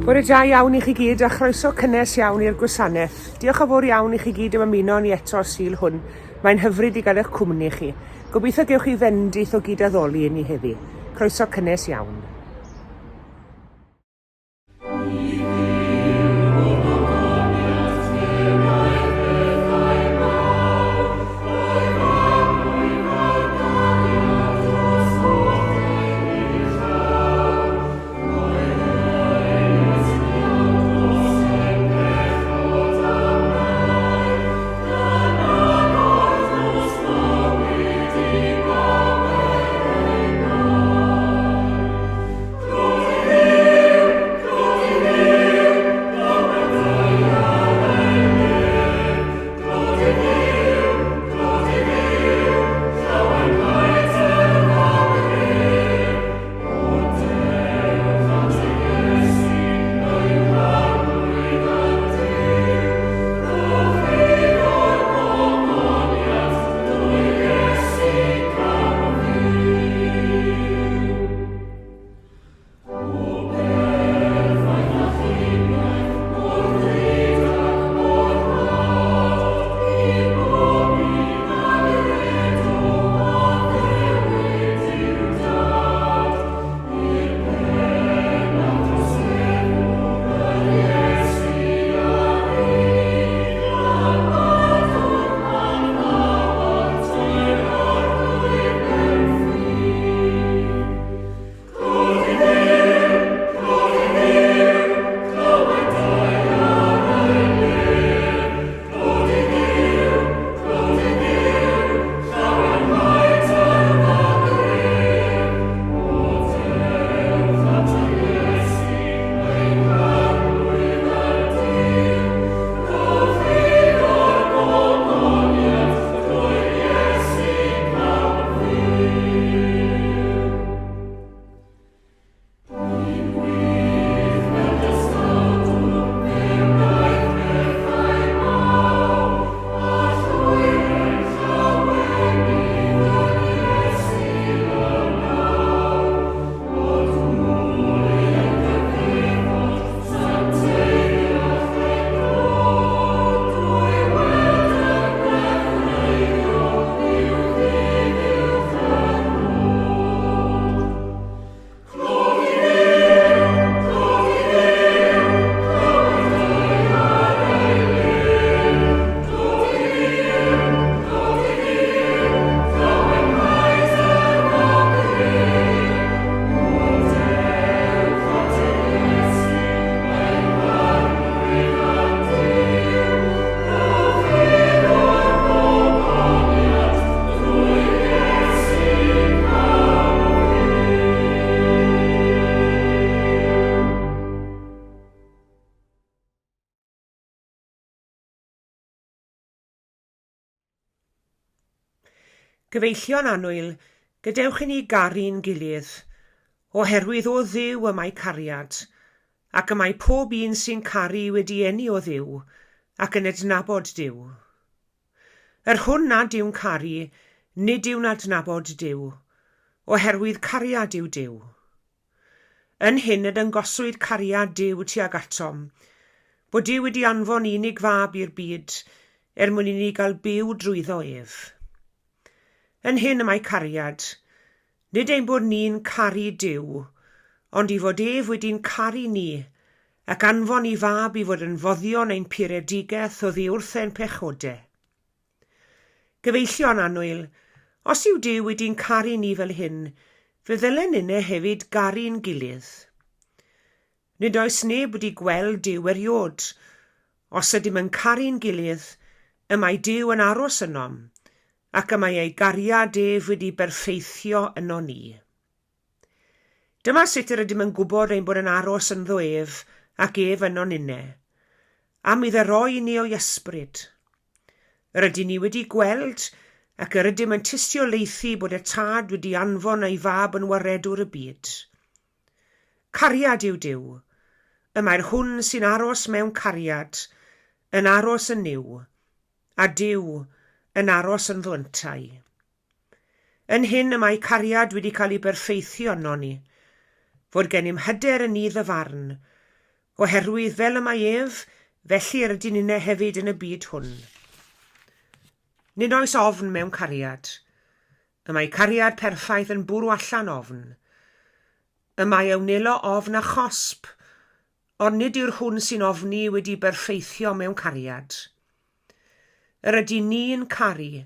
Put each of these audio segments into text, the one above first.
Bore da iawn i chi gyd a chroeso cynnes iawn i'r gwasanaeth. Diolch yn fawr iawn i chi gyd am ymuno ni eto Sul hwn. Mae'n hyfryd i gael eich cwmni chi. Gobeithio gewch chi fendith o gyd-addoli i ni heddi. Croeso cynnes iawn. Gyfeillion annwyl, gadewch i ni garu'n gilydd, oherwydd o Dduw y mae cariad, ac y mae pob un sy'n caru wedi eni o Dduw, ac yn adnabod Duw. Yr hwn nad yw'n caru, nid yw'n adnabod Duw, oherwydd cariad yw Duw. Yn hyn y dangoswyd cariad Duw tuag atom, bod Duw wedi anfon unig fab i'r byd er mwyn i ni gael byw drwyddo ef. Yn hyn y mae cariad, nid ein bod ni'n caru Duw, ond i fod ef wedi'n caru ni, ac anfon i fab i fod yn foddion ein puredigaeth oddi wrth ein pechodau. Gyfeillion annwyl, os yw Duw wedi'n caru ni fel hyn, fe ddylen ninne hefyd garu'n gilydd. Nid oes neb wedi gweld Duw eriod. Os ydym yn caru'n gilydd, y mae Duw yn aros ynom, ac y mae ei gariad ef wedi berffeithio yno ni. Dyma sut yr ydym yn gwybod ein bod yn aros ynddo ef ac ef ynon ninne, am iddo roi i ni o'i ysbryd. Yr ydyn ni wedi gweld ac yr ydym yn tystiolaethu bod y Tad wedi anfon ei Fab yn waredwr y byd. Cariad yw Duw. Y mae'r hwn sy'n aros mewn cariad yn aros yn Nuw, a Duw yn aros ynddo yntau. Yn hyn y mae cariad wedi cael ei berffeithio ynon ni, fod gennym hyder yn nydd y farn, oherwydd fel y mae ef, felly yr ydyn ninne hefyd yn y byd hwn. Nid oes ofn mewn cariad. Y mae cariad perffaith yn bwrw allan ofn. Y mae a wnelo ofn a chosb, ond nid yw'r hwn sy'n ofni wedi berffeithio mewn cariad. Yr ydyn ni'n caru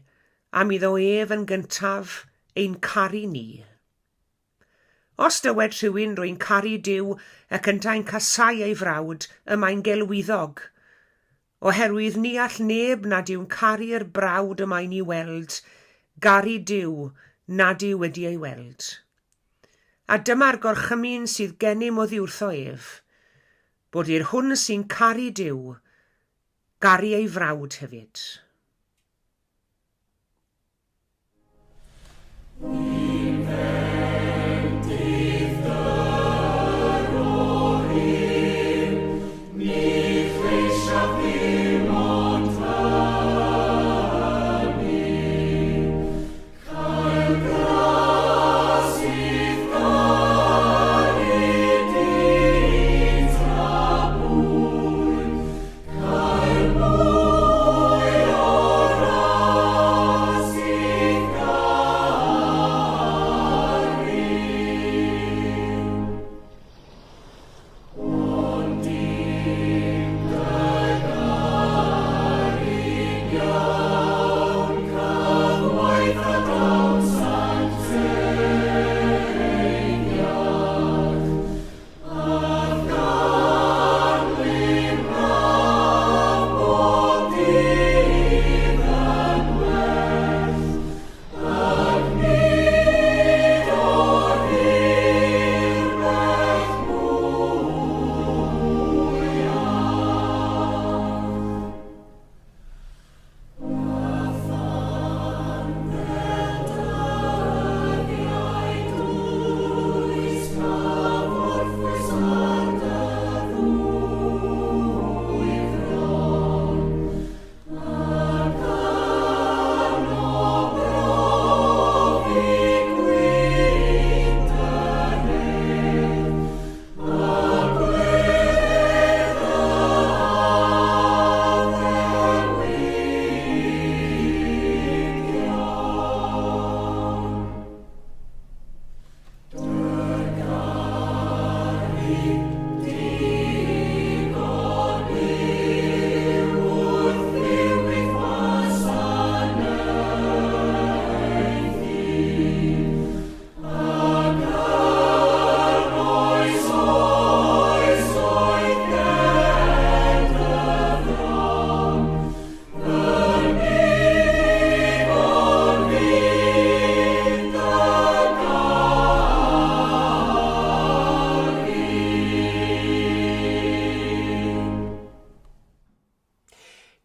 am iddo ef yn gyntaf ein caru ni. Os dywed rhywun rwy'n caru Duw ac yntau'n casáu ei frawd, y mae'n gelwyddog. Oherwydd ni all neb nad yw'n caru'r brawd y mae'n ei weld garu Duw nad yw wedi ei weld. A dyma'r gorchymyn sydd gennym oddiwrtho ef, bod i'r hwn sy'n caru Duw, garu ei frawd hefyd.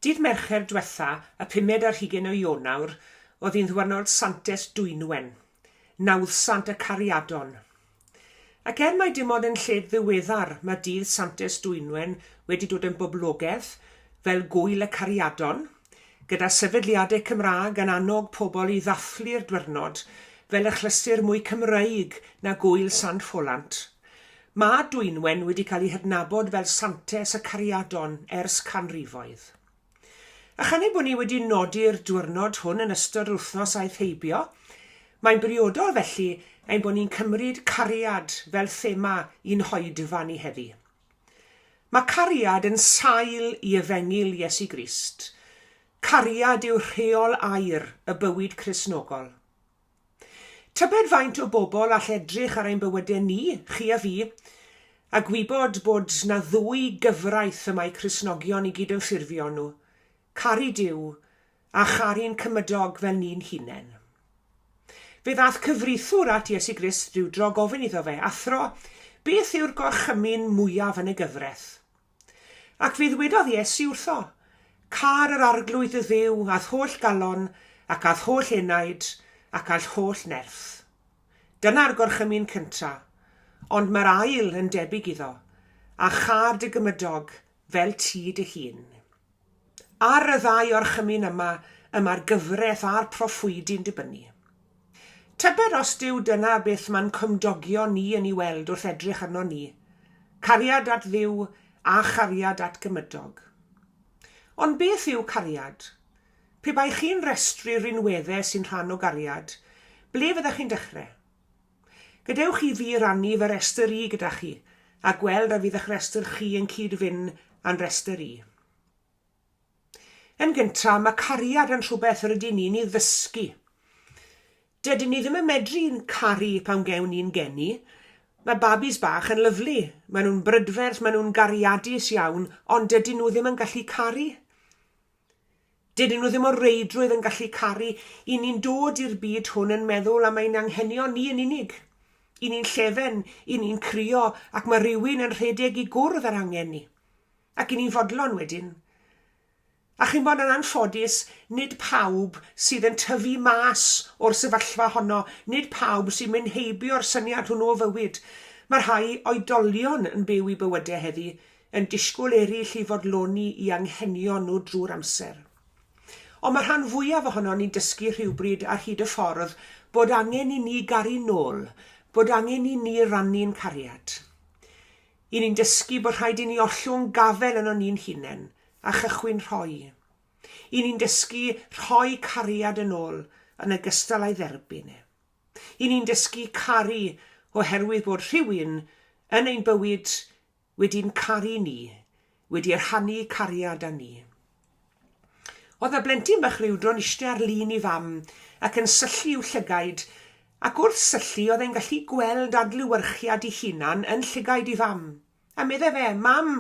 Dydd Mercher dwetha, y pumed ar hugain o Ionawr, oedd hi'n ddwyrnod Santes Dwynwen, nawddsant y cariadon. Ac er mai dim ond yn lled ddiweddar mae dydd Santes Dwynwen wedi dod yn boblogedd fel Gŵyl y Cariadon, gyda sefydliadau Cymraeg yn annog pobl i ddathlu'r dwyrnod fel achlysur mwy Cymreig na Gŵyl San Ffolant, Mae Dwynwen wedi cael ei hadnabod fel Santes y Cariadon ers canrifoedd. A chan ein bod ni wedi nodi'r diwrnod hwn yn ystod yr wythnos aeth heibio, mae'n briodol felly ein bod ni'n cymryd cariad fel thema i'n hoedfa ni heddi. Mae cariad yn sail i efengyl Iesu Grist. Cariad yw rheol aur y bywyd Cristnogol. Tybed faint o bobl all edrych ar ein bywydau ni, chi a fi, a gwybod bod 'na ddwy gyfraith y mae Cristnogion i gyd yn ffurfio nhw, caru Duw a charu'n cymydog fel ni'n hunain. Fe ddaeth cyfreithiwr at Iesu Grist rywdro gofyn iddo fe, Athro, beth yw'r gorchymyn mwyaf yn y gyfraith? Ac fe ddwedodd Iesu wrtho, Câr yr Arglwydd dy Dduw â'th holl galon, ac â'th holl enaid, ac â'th holl nerth. Dyna'r gorchymyn cynta. Ond mae'r ail yn debyg iddo, a châr dy gymydog fel ti dy hun. Ar y ddau orchymyn yma y mae'r gyfraith a'r proffwydi'n dibynnu. Tybed os dyw dyna beth mae'n cymdogion ni yn ei weld wrth edrych arnon ni, cariad at Dduw a chariad at gymydog. Ond beth yw cariad? Pe bai chi'n rhestru rinweddau sy'n rhan o gariad, ble fyddech chi'n dechrau? Gadewch i fi rannu fy rhestr i gyda chi, a gweld a fydd eich rhestr chi yn cyd-fynd â'n rhestr i. Yn gyntaf, mae cariad yn rhywbeth rydyn ni'n ei ddysgu. Dydyn ni ddim yn medru caru pan gewn ni'n geni. Mae babis bach yn lyfli, maen nhw'n brydferth, maen nhw'n gariadus iawn, ond dydyn nhw ddim yn gallu caru. Dydyn nhw ddim o reidrwydd yn gallu caru. I ni'n dod i'r byd hwn yn meddwl am ein anghenion ni yn unig. I ni'n llefen, i ni'n crio, ac mae rhywun yn rhedeg i gwrdd â'r angen ni. Ac i ni'n fodlon wedyn. A chi'n bod yn anffodus, nid pawb sydd yn tyfu mas o'r sefyllfa honno, nid pawb sy'n mynd heibio'r syniad hwnnw o fywyd. Mae rhai oedolion yn byw i bywydau heddi, yn disgwyl eraill i fodloni i anghenion nhw drwy'r amser. Ond mae rhan fwyaf ohonon ni'n dysgu rhywbryd ar hyd y ffordd bod angen i ni garu nôl, bod angen i ni rannu'n cariad. I ni'n dysgu bod rhaid i ni ollwng gafael ynon ni'n hunain a chychwyn rhoi. I ni'n dysgu rhoi cariad yn ôl yn ogystal â'i dderbyn e. I ni'n dysgu caru oherwydd bod rhywun yn ein bywyd wedi'n caru ni, wedi rhannu cariad â ni. Oedd 'na blentyn bach rywdro'n ishte ar lin 'i fam ac yn syllu i'w llygaid, ac wrth syllu oedd e'n gallu gweld adlewyrchiad 'i hunan yn llygaid 'i fam. A medde fe, 'Mam,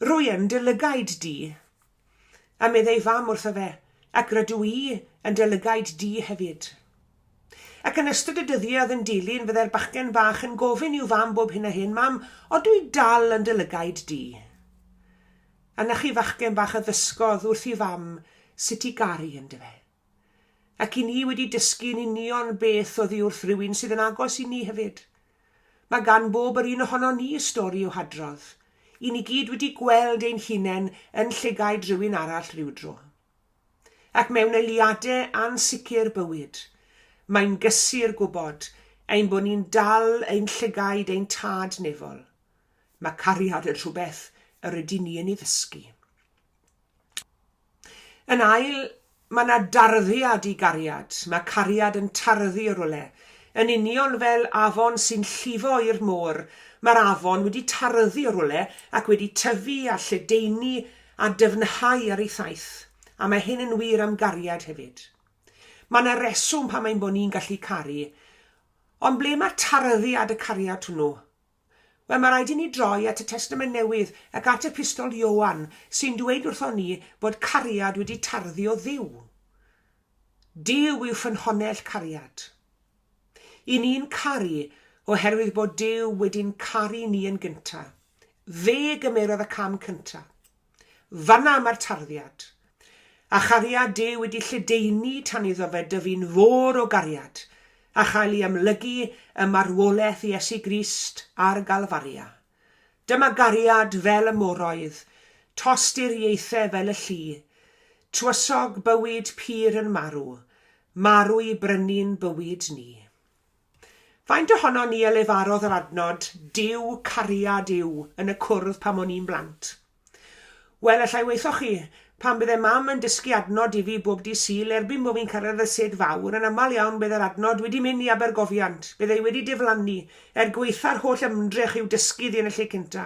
rwy yn dy lygaid di. A medde 'i fam wrtho fe, 'Ac rydw i yn dy lygaid di hefyd. Ac yn ystod y dyddiau oedd yn dilyn, fydde'r bachgen bach yn gofyn i'w fam bob hyn a hyn, 'Mam, odw i dal yn dy lygaid di? A 'na chi fachgen bach a ddysgodd wrth 'i fam sut i garu, yndyfe? Ac i ni wedi dysgu'n union beth oddi wrth rywun sydd yn agos i ni hefyd. Mae gan bob yr un ohonon ni stori i'w hadrodd. I ni gyd wedi gweld ein hunain yn llygaid rhywun arall rywdro. Ac mewn eiliadau ansicr bywyd, mae'n gysur gwybod ein bod ni'n dal ein llygaid ein Tad nefol. Mae cariad yn rhywbeth yr ydyn ni yn ei ddysgu. Yn ail, mae yna darddiad i gariad. Mae cariad yn tarddu o rywle. Yn union fel afon sy'n llifo i'r môr, mae'r afon wedi tarddu o rywle ac wedi tyfu a lledaenu a dyfnhau ar ei thaith. A mae hyn yn wir am gariad hefyd. Mae yna reswm pam ein bod ni'n gallu caru, ond ble mae tarddiad y cariad hwnnw? Wel, mae rhaid i ni droi at y Testament Newydd ac at Epistol Ioan, sy'n dweud wrthon ni bod cariad wedi tarddu o Dduw. Duw yw ffynhonnell cariad. I ni'n caru oherwydd bod Duw wedi'n caru ni yn gyntaf. Fe gymerodd y cam cyntaf. Fan'na mae'r tarddiad. A chariad Duw wedi lledaenu tan iddo fe dyfu'n fôr o gariad, a chael ei amlygu ym marwolaeth Iesu Grist ar Galfaria. Dyma gariad fel y moroedd, tosturiaethau fel y llu, tywysog bywyd pur yn marw, marw i brynu'n bywyd ni. Faint ohonon ni a lefarodd yr adnod 'Duw cariad yw' yn y cwrdd pan o'n i'n blant? Wel, allai weutho chi, pan bydde mam yn dysgu adnod i fi bob dydd Sul, erbyn bo fi'n cyrraedd y sêt fawr, yn aml iawn bydde'r adnod wedi mynd i abergofiant, bydde i wedi diflannu, er gwaetha'r holl ymdrech i'w dysgu iddi yn y lle cynta.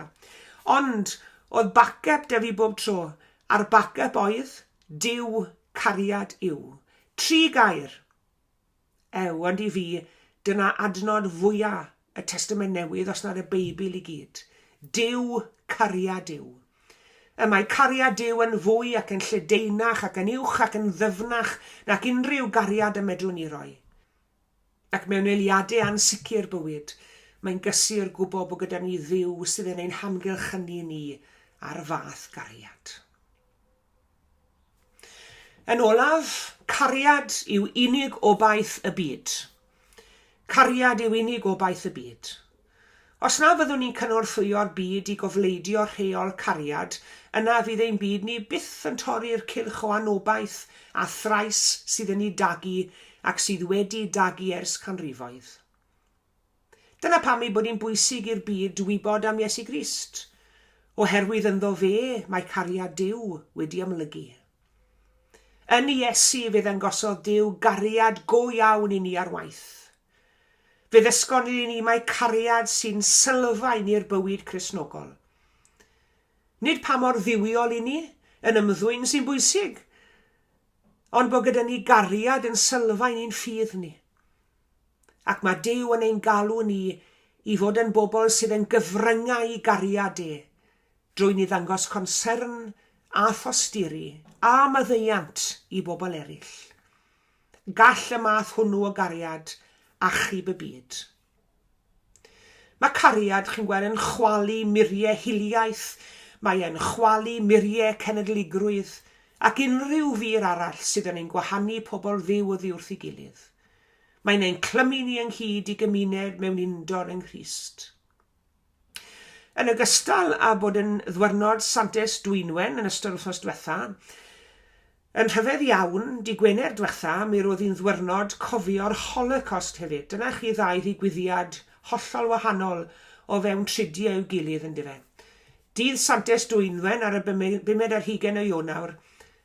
Ond, o'dd back-up 'da fi bob tro, a'r back-up oedd, Duw cariad yw. Tri gair. Ew, ond i fi, dyna adnod fwya y Testament Newydd, os nad y Beibl i gyd. Duw, cariad yw. Y mae cariad Duw yn fwy ac yn lledaenach ac yn uwch ac yn ddyfnach nac unrhyw gariad y medrwn ni roi. Ac mewn eiliadau ansicr bywyd, mae'n gysur gwybod bod gyda ni Dduw sydd yn ein hamgylchynu ni â'r fath gariad. Yn olaf, cariad yw unig obaith y byd. Cariad yw unig obaith y byd. Os na fyddwn ni'n cynorthwyo'r byd i gofleidio rheol cariad, yna fydd ein byd ni byth yn torri'r cylch o anobaith a thrais sydd yn ei dagu ac sydd wedi dagu ers canrifoedd. Dyna pam ei bod hi'n bwysig i'r byd wybod am Iesu Grist, oherwydd ynddo fe mae cariad Duw wedi amlygu. Yn Iesu fe ddangosodd Duw gariad go iawn i ni ar waith. Fe ddysgon ni ni mai cariad sy'n sylfaen i'r bywyd Cristnogol. Nid pa mor dduwiol i ni yn ymddwyn sy'n bwysig, ond bod gyda ni gariad yn sylfaen i'n ffydd ni. Ac mae Duw yn ein galw ni i fod yn bobl sydd yn gyfryngau i gariad e, drwy ni ddangos consyrn a thosturi a maddeuant i bobl eraill. Gall y math hwnnw o gariad achub y byd. Mae cariad, chi'n gweld, yn chwalu muriau hiliaeth, mae e'n chwalu muriau cenedligrwydd ac unrhyw fur arall sydd yn ein gwahanu pobl Dduw oddi wrth ei gilydd. Mae'n ein clymu ni ynghyd i gymuned mewn undod yng Nghrist. Yn ogystal â bod yn ddwyrnod Santes Dwynwen yn ystod wythnos dwetha, yn rhyfedd iawn, dy Gwener dwetha, mi roedd hi'n ddwyrnod cofio'r Holocaust hefyd. Dyna chi ddau ddigwyddiad hollol wahanol o fewn tridiau i'w gilydd, yndyfe. Dydd Santes Dwynwen ar y bumed ar hugain o Ionawr,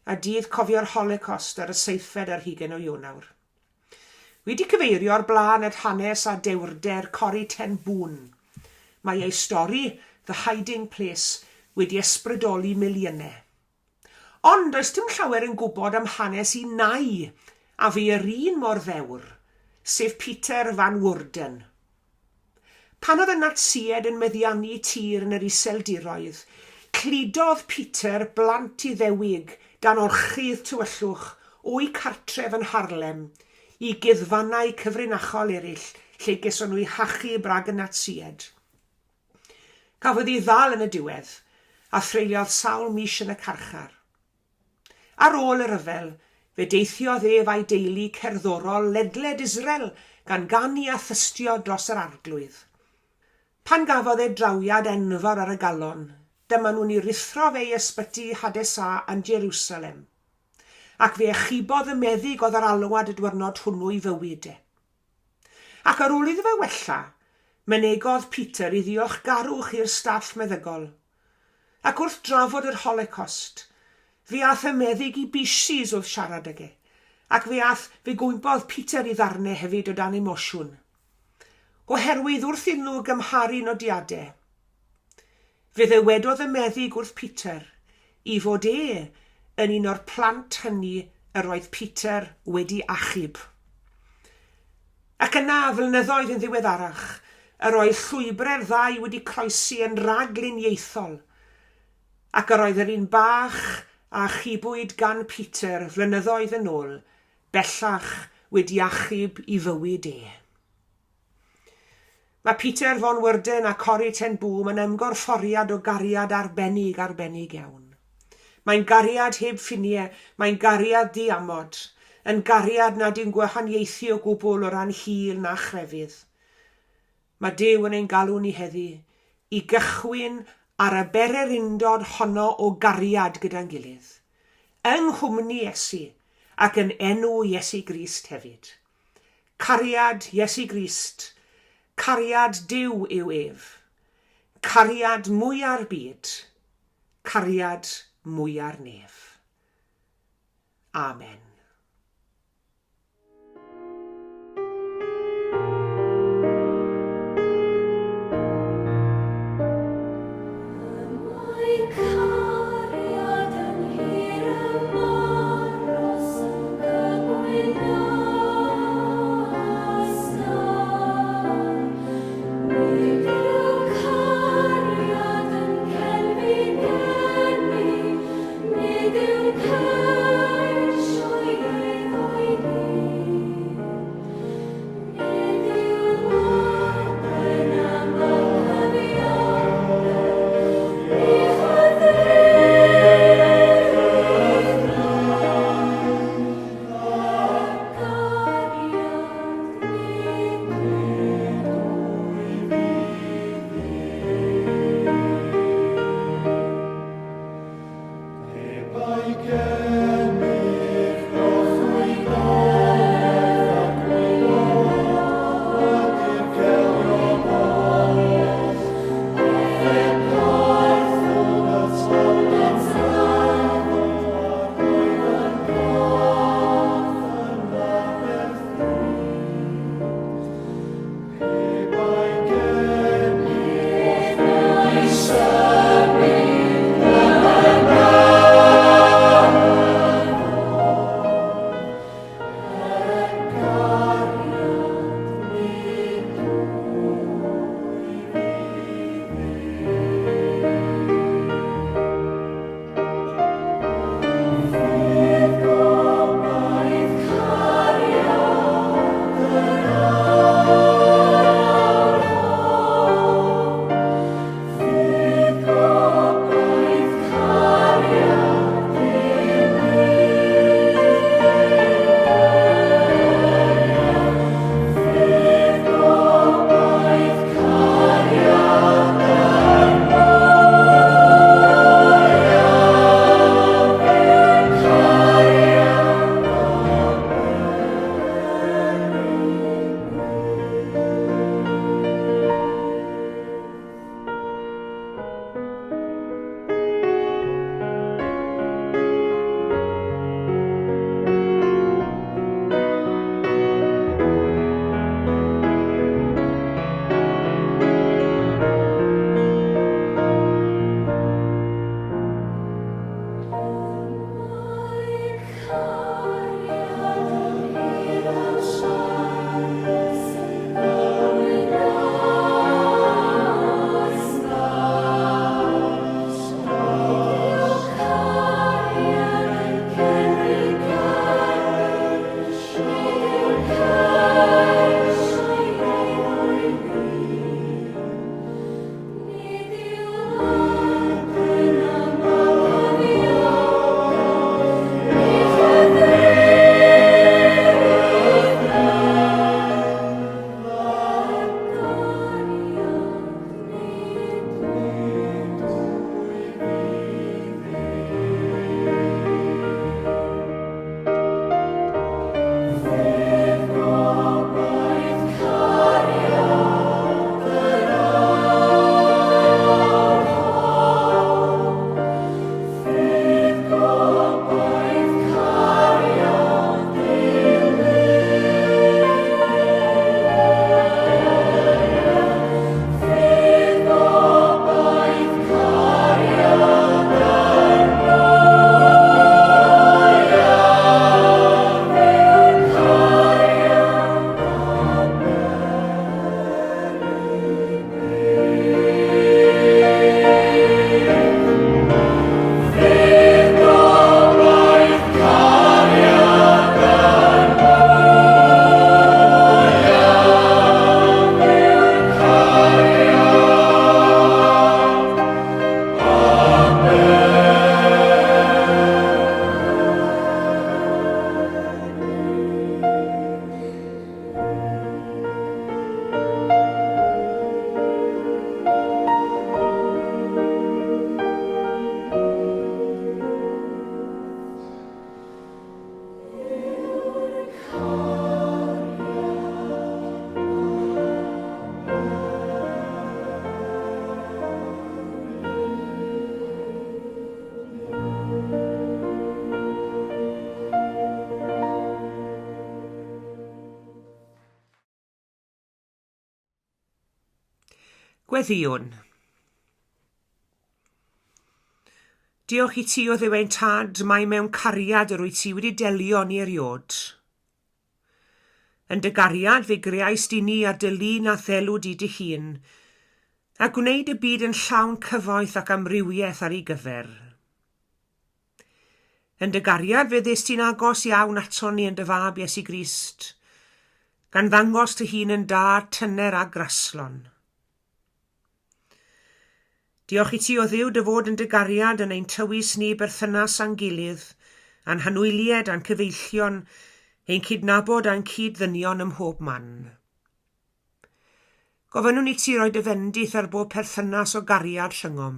a dydd cofio'r Holocaust ar y seithfed ar hugain o Ionawr. Wi 'di cyfeirio o'r blaen at hanes a dewrder Corrie ten Boom. Mae ei stori, The Hiding Place, wedi ysbrydoli miliynau. Ond does dim llawer yn gwybod am hanes i nai a fu yr un mor ddewr, sef Peter van Woerden. Pan oedd y Natsïaid yn meddiannu tir yn yr Iseldiroedd, cludodd Peter blant Iddewig dan orchudd tywyllwch o'u cartref yn Haarlem i guddfannau cyfrinachol eraill lle geson nhw'u hachub rhag y Natsïaid. Cafodd ei ddal yn y diwedd, a threuliodd sawl mis yn y carchar. Ar ôl y rhyfel, fe deithiodd ef a'i deulu cerddorol ledled Israel gan ganu a thystio dros yr Arglwydd. Pan gafodd e drawiad enfawr ar y galon, dyma nhw'n ei ruthro fe i ysbyty Hadassah yn Jerusalem. Ac fe achubodd y meddyg oedd ar alwad y dwyrnod hwnnw ei fywyd e. Ac ar ôl iddo fe wella, mynegodd Peter ei ddiolchgarwch i'r staff meddygol. Ac wrth drafod yr Holocaust, fe ath y meddyg i bishys wrth siarad ag e, ac fe ath, fe gwympodd Peter i ddarnau hefyd o dan emosiwn. Oherwydd wrth iddyn nhw gymharu nodiadau, fe ddywedodd y meddyg wrth Peter i fod e yn un o'r plant hynny yr oedd Peter wedi achub. Ac yna, flynyddoedd yn ddiweddarach, yr oedd llwybre'r ddau wedi croesi yn rhagluniaethol, ac yr oedd yr un bach a achubwyd gan Peter flynyddoedd yn ôl, bellach wedi achub i fywyd e. Mae Peter von Werden a Corrie ten Boom yn ymgorfforiad o gariad arbennig, arbennig iawn. Mae'n gariad heb ffiniau, mae'n gariad diamod, yn gariad nad yw'n gwahaniaethu o gwbl o ran hil na chrefydd. Mae Duw yn ein galw ni heddi i gychwyn ar y bererindod honno o gariad gyda'n gilydd, yng nghwmni Iesu ac yn enw Iesu Grist hefyd. Cariad Iesu Grist, cariad Duw yw ef. Cariad mwya'r byd, cariad mwya'r nef. Amen. Gweddïwn. Diolch i ti o Dduw ein Tad, mai mewn cariad yr wyt ti wedi delio ni eriod. Yn dy gariad fe greaist i ni ar dy lun a thelw di dy hun, a gwneud y byd yn llawn cyfoeth ac amrywiaeth ar ei gyfer. Yn dy gariad fe ddest ti'n agos iawn aton ni yn dy fab Iesu Grist, gan ddangos dy hun yn dad tyner a graslon. Diolch i ti o Dduw dy fod yn dy gariad yn ein tywys ni berthynas â'n gilydd, a'n hanwylied a'n cyfeillion, ein cydnabod a'n cyd-ddynion ym mhob man. Gofynnwn i ti roi dy fendith ar bob perthynas o gariad rhyngom.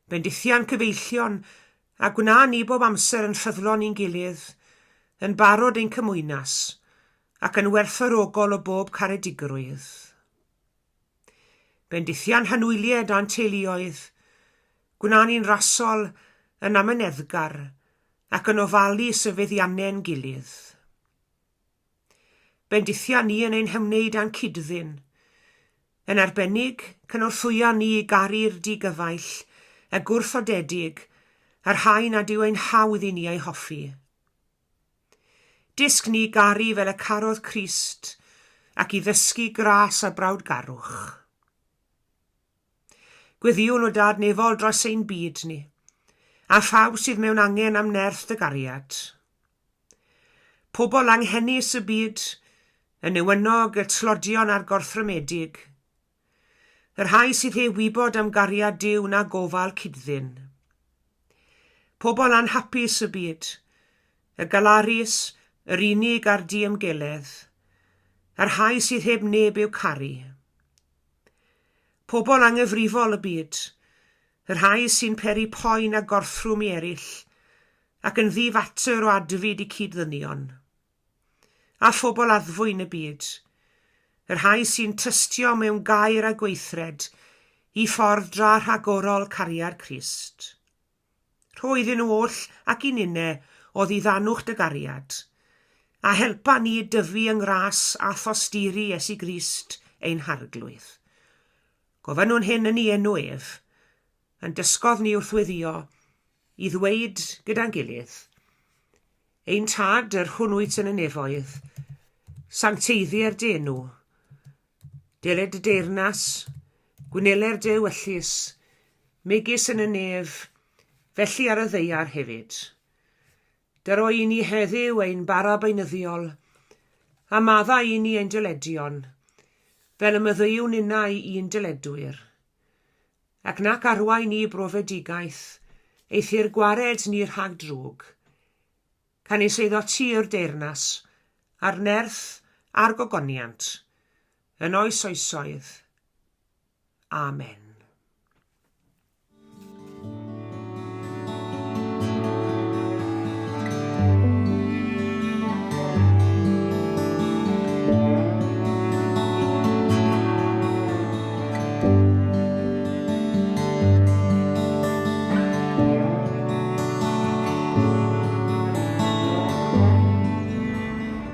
Bendithia'n cyfeillion, a gwna ni bob amser yn ffyddlon i'n gilydd, yn barod ein cymwynas, ac yn werthfawrogol o bob caredigrwydd. Bendithia'n hanwylied a'n teuluoedd, gwna ni'n rasol, yn amyneddgar, ac yn ofalus y feddianne'n gilydd. Bendithia ni yn ein hymwneud â'n cyd-ddyn. Yn arbennig, cynorthwya ni i garu'r di-gyfaill, y gwrthodedig, a'r rhai nad yw ein hawdd i ni eu hoffi. Dysg ni garu fel y carodd Crist, ac i ddysgu gras a brawdgarwch. Gweddïwn o Dad Nefol dros ein byd ni, a phawb sydd mewn angen am nerth dy gariad. Pobl anghenus y byd, y newynog, y tlodion a'r gorthrymedig, Y rhai sydd heb wybod am gariad Duw na gofal cyd-ddyn. Pobl anhapus y byd, y galarus, yr unig a'r diymgeledd, y rhai sydd heb neb i'w caru. Pobl anghyfrifol y byd, y rhai sy'n peri poen a gorthrwm i eraill, ac yn ddi-fater o adfyd i cyd-ddynion. a phobl addfwyn y byd, y rhai sy'n tystio mewn gair a gweithred i ffordd dra rhagorol cariad Crist. Rho iddyn nhw oll ac i ninne o ddiddanwch dy gariad, a helpa ni i dyfu yng ngras a thosturi Iesu Grist ein Harglwydd. Gofynnwn hyn yn ei enw ef, yn dysgodd ni wrth weddïo i ddweud gyda'n gilydd, Ein Tad, yr hwn wyt yn y nefoedd, sancteiddier dy enw. Deled dy deyrnas, gwneler dy ewyllys, megis yn y nef, felly ar y ddaear hefyd. Dyro i ni heddiw ein bara beunyddiol, a maddau i ni ein dyledion, fel y myddeuwn innau i'n dyledwyr. Ac nac arwain ni i brofedigaeth, eithr gwared ni rhag drwg. Canys eiddo ti yw'r deyrnas, a'r nerth, a'r gogoniant, yn oes oesoedd. Amen.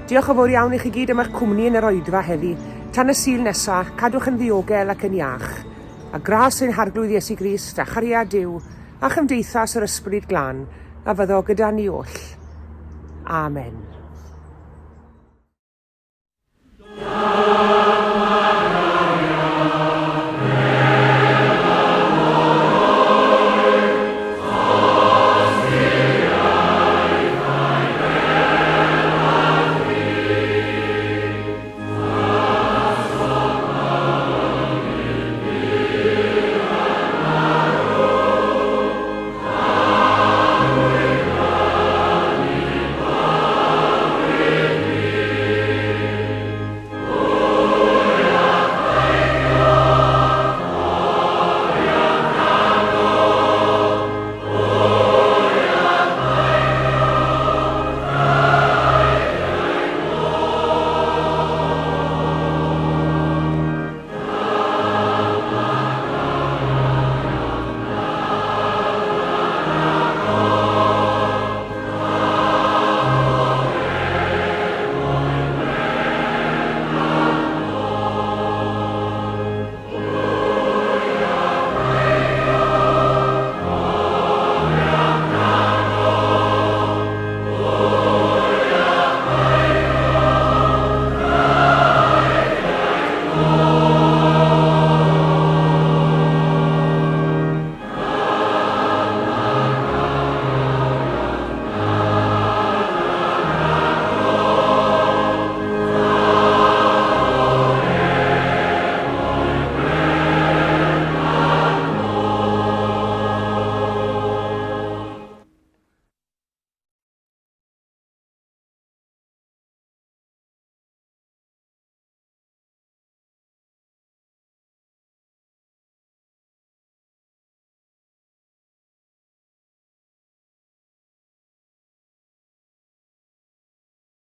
Diolch yn fawr iawn i chi gyd am eich cwmni yn yr oedfa heddi. Tan y Sul nesa, cadwch yn ddiogel ac yn iach. A gras ein Harglwydd Iesu Grist, a chariad Duw, a chymdeithas yr Ysbryd Glân, a fyddo gyda ni oll. Amen.